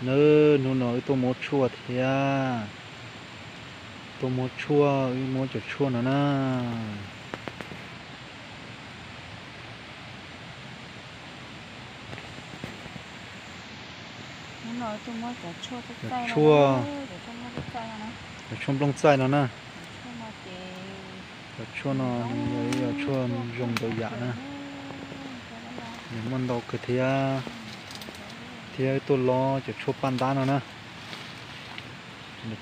Nawb, hnub no wb tuaj muab tshuaj thiab. Tuaj muab tshuaj, wb muab cov tshuaj no na. Cov tshuaj, cov tshuaj nplooj txaij no na. Cov tshuaj no nws yog ib yog tshuaj zoo ntau yam na. Nws muaj ntau kawg thiab. Thiab wb tuaj lob cov tshuaj paj ntab no na.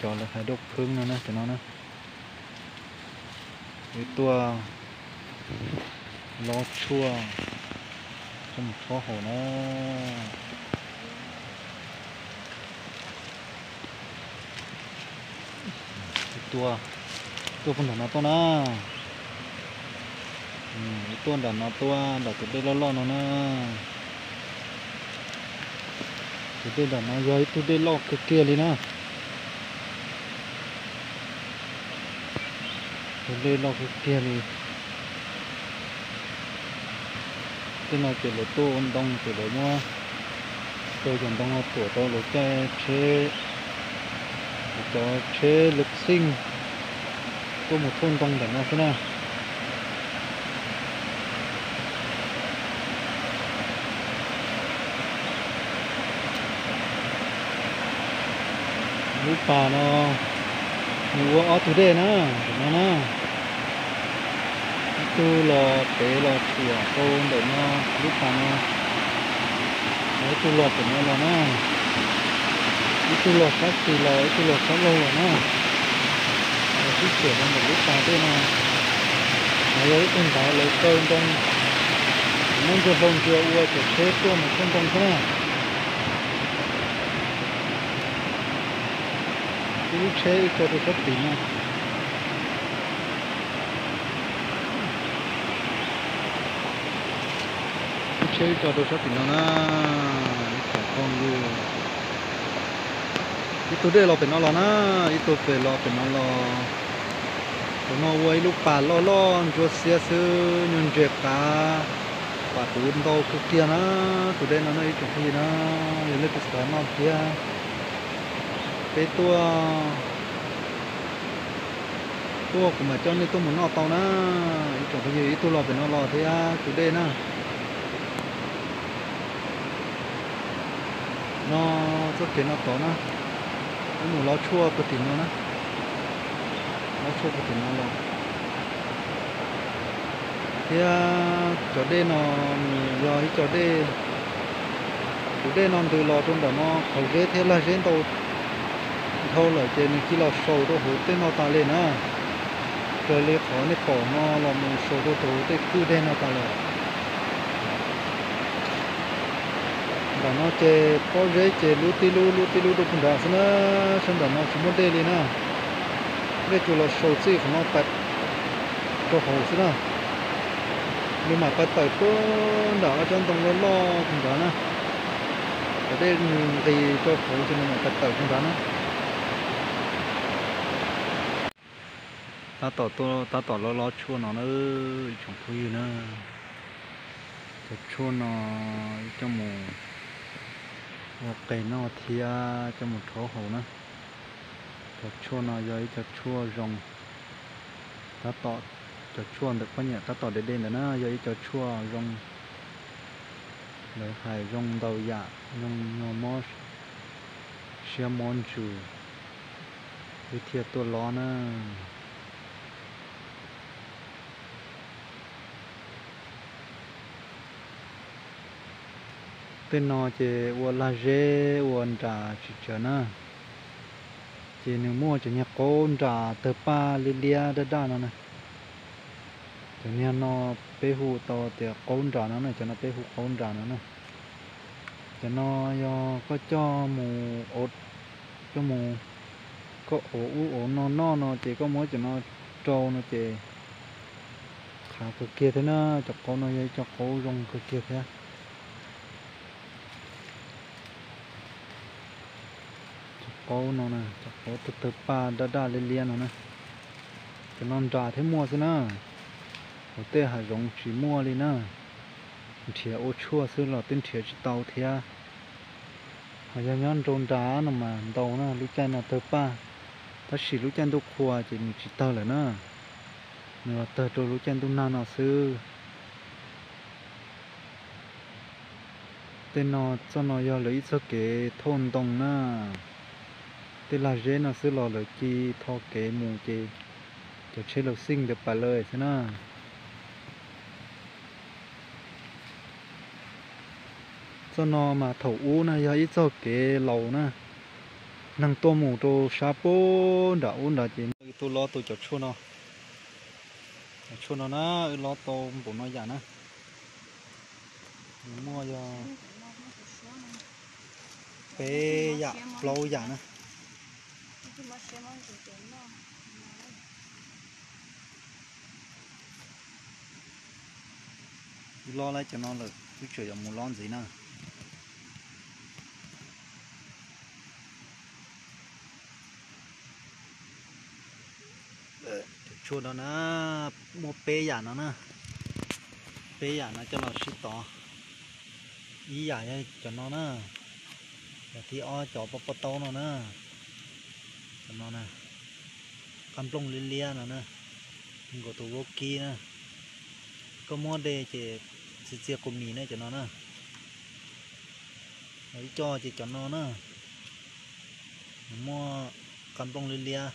Cov lawv hais dauj phwb no na, cov no na. Wb tuaj lob tshuaj coj mus rhaub haus na. Wb tuaj, tuaj puag nram no tuaj na. Wb tuaj nram no tuaj, nram tus dej loj loj no na. Tus dej nram no yog ib tug dej loj kawg kiag li na. Tus dej loj kawg kiag li. Tej no ces lawv tuaj ua ntoo ces lawv muab kaw cov ntoo no tuam rau lawv caij tsheb, cov tsheb lub xeej tuaj mus thauj ntoo ntawm no xwb na. Lub pas no nws ua ob tug dej na, ntawm no na. Ib tug los pem los tshiam rau ntawm no, lub pas no. Ib tug los pem no los na. Ib tug los sab xis los, ib tug los sab laug los na. Los sib tshiam rau ntawm lub pas dej no. No yog ib tug ntawd lawv kaw ntoo, muab ntsia hlau ntsia ua cov tsheb tuaj mus thauj ntoo xwb na. Ib lub tsheb wb tso rau sab tim no. Lub tsheb wb tso rau sab tim no na. Ib tsoom phooj ywg, ib tug dej los pem no los na, ib tug pem los pem no los. Tus no ua ib lub pas loj loj ntsuab xiab xwb, nyuag ntses qav, pam duv ntau kawg kiag na. Tus dej no na ib tsoom phooj ywg na, yog leej twg xav noj thiab, peb tuaj, tuaj kuv mam coj nej tuaj mus noj tau na. Ib tsoom phooj ywg, ib tug los pem no los thiab tus dej na. No, txoj kev no tod na, wb mus lob tshuaj puag tim no na. Lob tshuaj puag tim no los. Thiab cov dej no nws yog ib co dej, tus dej no ntws los rau ntawm no qhov zeb thiab lag zeb ntau dhau lawm ces nws cia los saus rau hauv tej no tas li na. Raws li qhov nej pom no los mus saus rau hauv tej kwj deg no tas lawm. Ntawm no ces pob zeb ces lub tib lub lub tib lub rau puag nrad xwb na, sab nram no tsis muaj dej li na. Dej tsuas los saus txij qhov no tawm rau hauv xwb na. Nws mam pais tawm puag nram ob tsob ntoo loj loj puag nrad na. Cov dej nws nqis rau hauv ces nws mam pais tawm puag nrad na. Tab tom tuaj, tab tom lob lob tshuaj no na, ib tsoom phooj ywg na. Cov tshuaj no coj mus ua qe noj thiab coj mus rhaub haus na. Cov tshuaj no yog ib co tshuaj zoo, tab tom, cov tshuaj ntawm poj niam tab tom de de ntawd na yog ib co tshuaj zoo. Lawv hais zoo ntau yam, zoo nyuag mob siab mob ntsws, wb thiaj tuaj lob na. Tej no ces ua lag zeb ua nras tsis tsawg na, ces nws muaj cov niag qaub nras tawg paj liab liab daj daj no na. Cov niag no peb hu tau tias qaub nras no na, cov no peb hu qaub nras no na. Cov no yog koj coj mus, coj mus, koj ua ub ua no noj no ces koj muab cov no rau no ces qhav kawg kiag thiab na. Cov qaub no yog ib co qaub zoo kawg kiag thiab. Cov qaub no na, cov qaub tawg tawg paj daj daj liab liab no na. Cov no nras thiab muaj xwb na. Hauv tej hav zoov tsis muaj li na. Nrhiav ua tshuaj xwb los twb nrhiav tsis tau thiab. Yog nyob nraum nrad no mas ntau na, lub caij no tawg paj, tab sis lub caij ntuj qhua ces nws tsis tawg lawm na, nws los tawg rau lub caij ntuj nag no xwb. Tej no, txoj no yog lawv ib txoj kev thauj ntoo na, tej lag zeb no xwb los lawv cia li tho kev mus ces cov tsheb laus xij ntawd pais lawm xwb na. Txoj no mas thaum ub na yog ib txoj kev laus na, neeg tuaj mus rau sab pem nram ub nrad ces wb tuaj lob tau cov tshuaj no. Cov tshuaj no na, wb lob tau npaum no yam na, nws muaj yog peb yam plaub yam na. Wb lob lawm cov no lawm, wb tseem yuav mus lob ntxiv na. Cov tshuaj no na, muaj peb yam no na, peb yam no coj los sib tov. Ib yam yog cov no na, yam thib ob cov pob pob taub no na, cov no na, qab nplooj liab liab no na, nkaus tus vaub kib na, koj muab de ces txias txias qus mis na cov no na. Ib co ces cov no na, nws muaj qab nplooj liab liab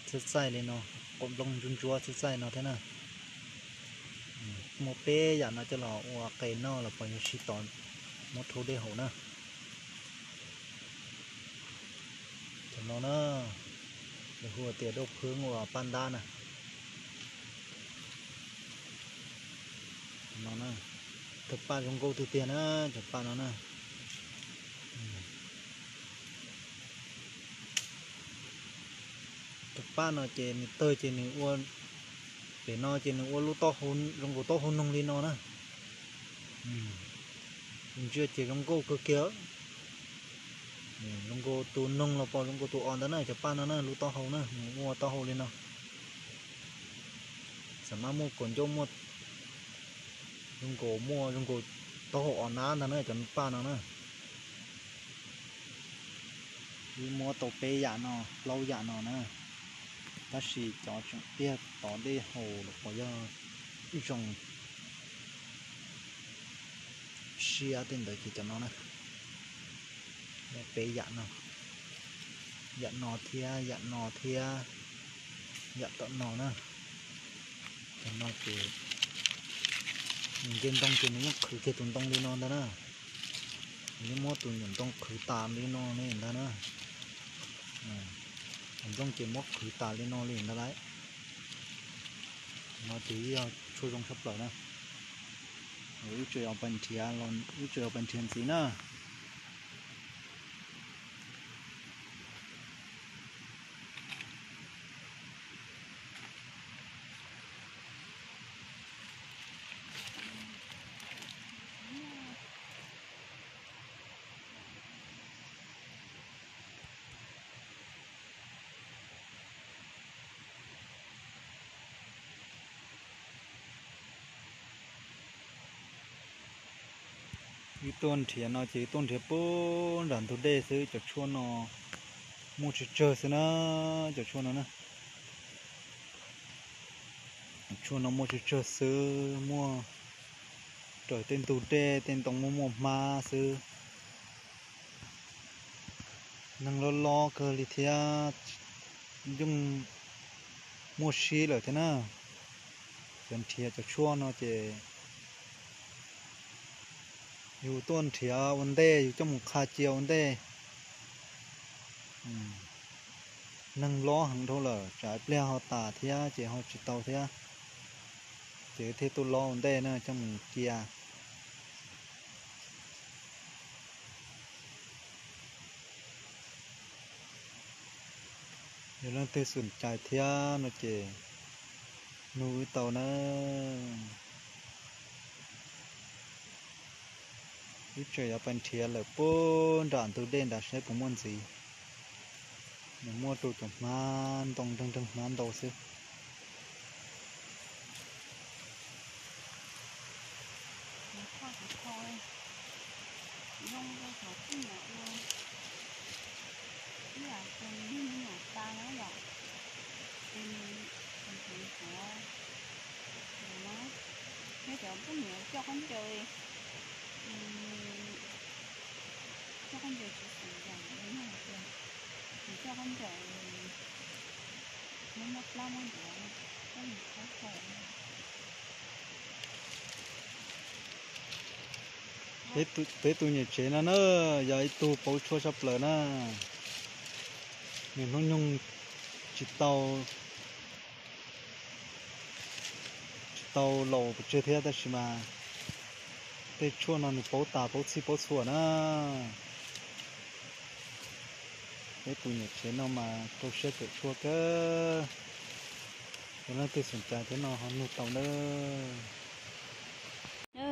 txhij txaij li no, qab nplooj ntsuab ntsuab txhij txaij no thiab na. Muaj peb yam no coj los ua qe noj los pos yog sib tov muab rhaub dej haus na. Cov no na, lawv hu tias daj phwb uas paj ntab na. Cov no na, cov paj zoo nkauj tiag tiag na, cov paj no na. Cov paj no ces nws tawg ces nws ua, pem no ces nws ua lub taub hau zoo nkaus taub hau noog li no na. Tus ntsia ces zoo nkauj kawg kiag, zoo nkaus tus noog los pom zoo nkaus tus os ntawd na, cov paj no na, lub taub hau na, nws ua taub hau li no. Xam maj muaj kaum ncauj muaj, zoo nkaus muaj zoo nkaus taub hau os nab ntag na cov paj no na. Wb muab tau peb yam no, plaub yam no na, tab sis cov tseem tiag tov dej haus los pos yog zoo siab tej ntawd ces cov no na. Muaj peb yam no, yam no thiab, yam no thiab, yam tom no na. Cov no ces nws nce ntoo ces nws yeej qhwv kiag tus ntoo li no ntag na. Nws yeej muab tus nyuam ntoo qhwv tas li no li ntag na. Tus ntoo ces muab qhwv tas li no li ntag lauj. No ces yog tshuaj zoo tshaj plaws na. Wb tseem yuav pais nrhiav, wb tseem yuav pais nrhiav ntxiv na. Wb tuaj nrhiav no ces wb tuaj nrhiav puag nram ntug dej xwb, cov tshuaj no muaj tsawg tsawg xwb na, cov tshuaj no na. Tshuaj no muaj tsawg tsawg xwb, muaj raws tej ntug dej tej ntoo muaj muaj hmab xwb. Neeg lob lob kawg li thiab, yeej muaj sib lawm thiab na. Cov nrhiav cov tshuaj no ces yus tuaj nrhiav ua ntej, yus coj mus qha cia ua ntej. Neeg lob heev dhau lawm, tsam pliag ho tas thiab ces ho tsis tau thiab. Ces thiaj tuaj lob ua ntej na, coj mus cia. Yog leej twg xum cai thiab no ces nug wb tau na. Wb tseem yuav pais nrhiav lawm puag nram ntug dej nrad saib puas muaj ntxiv. Nws muaj rau cov hmab ntoo nreeg nreeg hmab ntau xwb. Koj niam coj khaub ncaws, coj khaub ncaws tsis xim yam li no tias, nws coj khaub ncaws muab muab plab muab ntuav, koj niam qhaub hau. Peb tus niam tsev no na, yog ib tug paub tshuaj tshaj plaws na. Nws hnub nyoog tsis tau, tsis tau laus pes tsawg thiab tab sis mas tej tshuaj no nws paub tas paub txhij paub txhua na. Peb tus niam tsev no mas rau siab cawm tshuaj kawg. Yog leej twg xom cai thiab no ho nug tau na.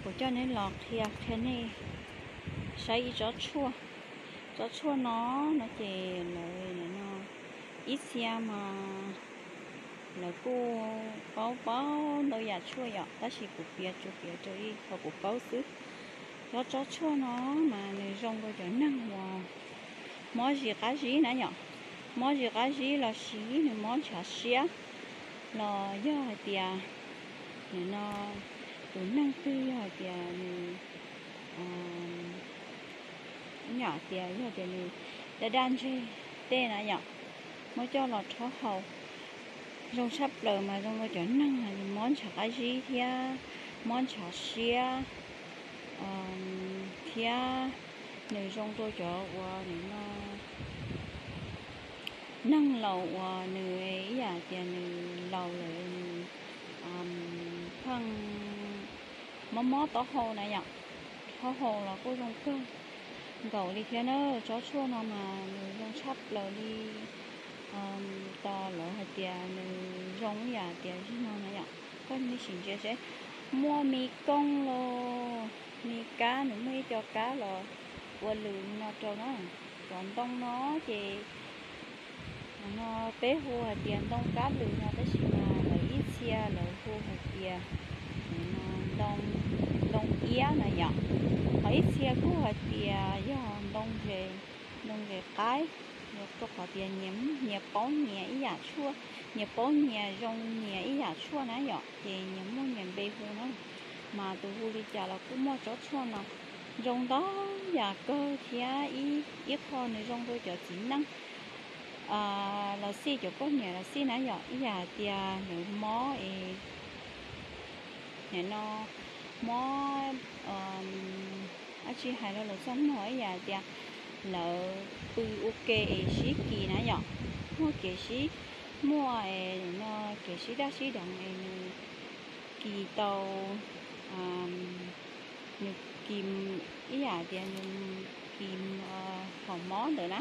Kuv coj neb los qhia qhia nej saib ib tsob tshuaj. Tsob tshuaj no, no ces lawv no ib txhia mas lawv kuj paub paub ntau yam tshuaj yom, tab sis kuv piav tsuas piav rau ib qho kuv paub xwb. Cov tsob tshuaj no mas nws zoo rau cov neeg uas mob zis qab zib na yom, mob zis qab zib los sis nws mob ntshav siab, los yog hais tias nim no tus neeg twg yog hais tias nws nyam tias yog tias nws daj daj ntseg tej na yom, muab coj los rhaub haus. Zoo tshaj plaws mas zoo rau cov neeg mob ntshav qab zib thiab mob ntshav siab, thiab nws zoo rau cov uas nim no neeg laus uas nws ib yam tias nws laus lawm nws pheej mob mob taub hau na yom, taub hau los kuj zoo kawg nkaus li thiab na. Tsob tshuaj no mas nws zoo tshaj plaws li, tos lawv hais tias nws zoo ib yam tias zig no na yom. Koj sim ntsia seb, muaj mi kooj los mi kab, nws muaj ib co kab los ua lws li no rau na. Cov ntoo no ces no peb hu hais tias ntoo kab lws no tab sis mas lawv ib txhia lawv hu hais tias ntoo iab na yom, ho ib txhia kuj hais tias yog ntoo zes, ntoo zes qaib, rau qhov tias nyias paub nyias ib yam tshuaj, nyias paub nyias zoo nyias ib yam tshuaj na yom, ces nyias muaj nyias npe hu na. Mas tus hu li cas los kuj muaj tsob tshuaj no zoo ntau yam kawg thiab ib qho nws zoo rau cov txiv neej los xij, cov poj niam los xij na yom, ib yam hais tias nws mob es nim no mob dab tsi hais rau lawv txaj muag, ib yam hais tias lawv pw ua ke es sib kis na yom, muaj kev sib, muaj no kev sib daj sib deev es nws kis tau, nws kis ib yam hais tias nws kis hom mob ntawd na,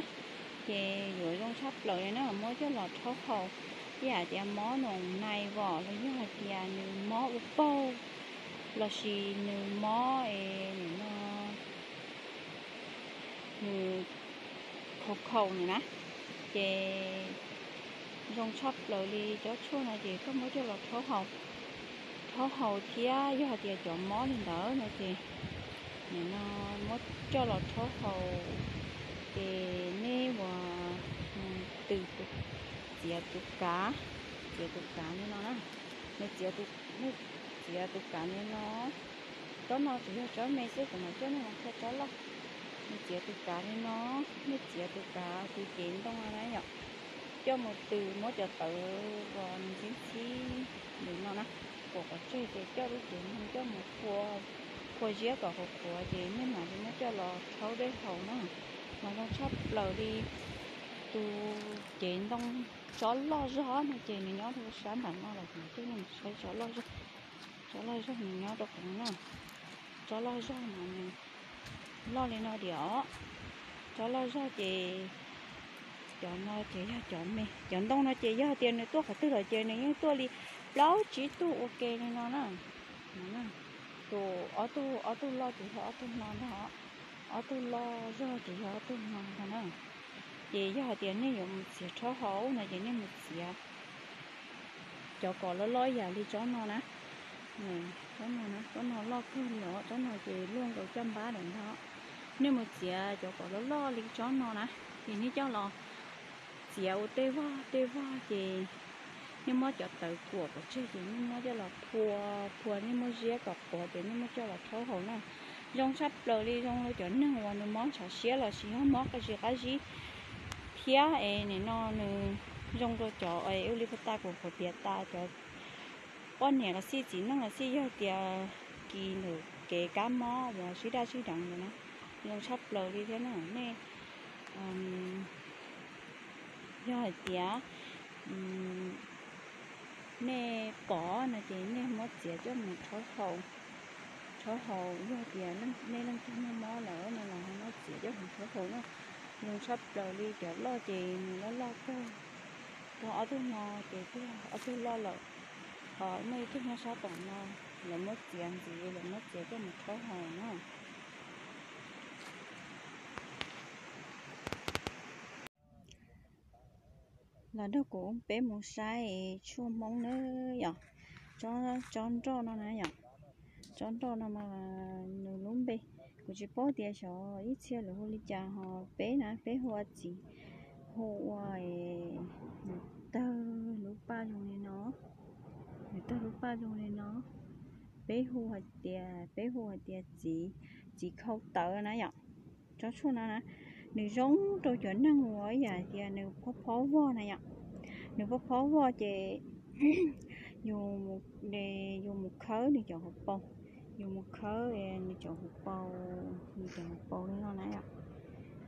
ces yuav zoo tshaj plaws li na, muab coj los rhaub haus. Ib yam hais tias mob noos nais vom los yog hais tias nws mob ua paug los sis nws mob es nim no nws khaus khaus nws na, ces zoo tshaj plaws li. Cov tshuaj no ces koj muab coj los rhaub haus, rhaub haus thiab yog hais tias cov mob li ntawd no ces nim no muab coj los rhaub haus, ces neb ua tws, txiav tus kav, txiav tus kav li no na, nws txiav, nws txiav tus kav li no. Tsob no tsuas yog tsob me xwb, kuv mam coj nej mus qhia tsob loj. Nws txiav tus kav li no, nej txiav tus kav tus cev ntoo no na yom, coj mus tws, muab cov tawv uas nws ntxhib ntxhib li no na, kuam kom tseg ces coj lub cev ntoo coj mus phua, phua ziab kom qhuav qhuav ces nej mam li muab coj los rhaub dej haus na, mas zoo tshaj plaws li. Tus cev ntoo tsob loj zog no ces nws nyob rau sab nram no los kuv mam coj nej mus saib tsob loj zog. Tsob loj zog nws nyob rau qhov no na, tsob loj zog mas nws loj li no diam. Tsob loj zog ces cov no ces yog cov me, cov ntoo no ces yog tias nws tuaj qhov twg los ces nws yeej tuaj li plaub tsib tug ua ke li no na. Tus ob tug, ob tug loj ces yog ob tug no ntag, ob tug loj zog ces yog ob tug no ntag na. Ces yog hais tias nej yuav mus txiav rhaub haus no ces nej mus txiav cov kom loj loj ib yam li tsob no na. Tsob no na, tsob no loj kawg li os, tsob no ces luaj nkaus caj npab lawm ntag. Nej mus txiav cov kom loj loj li tsob no na, ces nej coj los txiav ua tej vog tej vog ces Nej muab cov tawv kuam pov tseg ces nej muab coj los phua, phua nej muab ziab kom qhuav ces nej muab coj los rhaub haus na. Zoo tshaj plaws li, zoo li cov neeg uas nws mob ntshav siab los sis yog mob qab zib qab zib thiab es nim no nws zoo rau cov es ua li puag ta kuv qhuav piav tas, cov poj niam los xij, txiv neej los xij, yog tias kis ntawm kev kab mob uas sib daj sib deev ntawd na, zoo tshaj plaws li thiab na. Nej, yog hais tias nej pom no ces nej muab txiav coj mus rhaub haus, rhaub haus. Yog tias nej leej twg muaj mob lawm no los ho muab txiav coj mus rhaub haus na. Zoo tshaj plaws li, cov loj ces nws loj loj kawg, tag ob tug no ces twb ob tug loj lawm. Ho muaj ib tug nyob sab tom no, lawv muab txiav ntxiv, lawv muab txiav coj mus rhaub haus na. Los nrog kuv peb mus saib tshuaj Hmoob na yom. Tsob nroj no na yom, tsob nroj no mas nws lub npe kuv tsis paub tias xyov ib txhia lawv hu li cas, ho peb na peb hu ua txiv, hu ua, nws tawg lub paj zoo li no, nws tawg lub paj zoo li no. Peb hu hais tias, peb hu hais tias txiv, txiv khau tawv na yom. Tsob tshuaj no na, nws zoo rau cov neeg uas ib yam tias nws phob phob vog na yom. Nws phob phob vog ces yus, yus mus khawb nws cov hauv paus, yus mus khawb nws cov hauv paus, nws cov hauv paus li no na yom.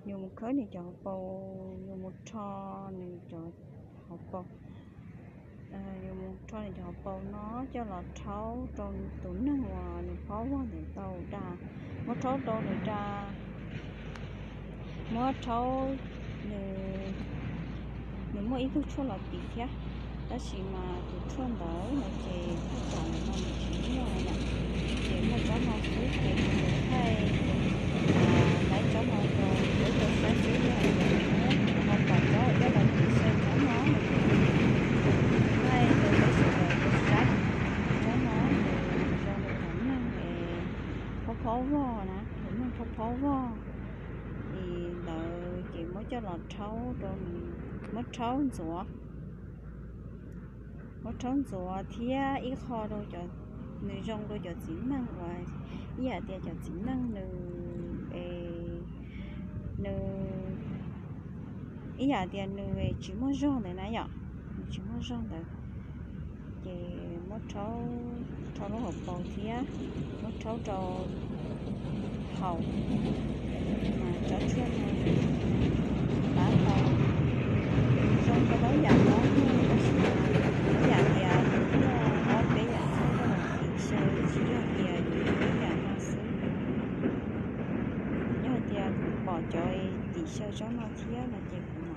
Yus mus khawb nws cov hauv paus, yus mus rho nws cov hauv paus, yus mus rho nws cov hauv paus no coj los rhaub rau tus neeg uas nws phob vog ntawd tau da. Muab rhaub rau nws da, muab rhaub, nws, nws muaj ib tug tshuaj los piv thiab, tab sis mas tus tshuaj ntawd no ces thaj tsam ntawm no nws tsis muaj yom. Ces muaj tsob no xwb ces kuv thaij, thaij tsob no rau peb tau saib xwb, yog tias ho pom tsob coj los piv xyaw tsob no, thaij rau peb sawv daws tau saib. Tsob no nws zoo li cov neeg es phob phob vog na, cov neeg phob phob vog, es ntawd ces muab coj los rhaub rau, muab rhaub ntxuav, muab rhaub ntxuav thiab ib qho rau cov, nws zoo rau cov txiv neej uas ib yam tias cov txiv neej nws, es nws, ib yam tias nws tsis muaj zog ntawd na yom, nws tsis muaj zog ntawd, ces muab rhaub, rhaub lub hauv paus thiab muab rhaub rau haus. Mas tsob tshuaj no tab tom zoo rau pab yam mob, tab sis mas ib yam tias muaj ob peb yam txhob coj los piv xyaw, tsis yog tias yus muaj ib yam no xwb. Yog tias kuv pom cov piv xyaw tsob no thiab no ces kuv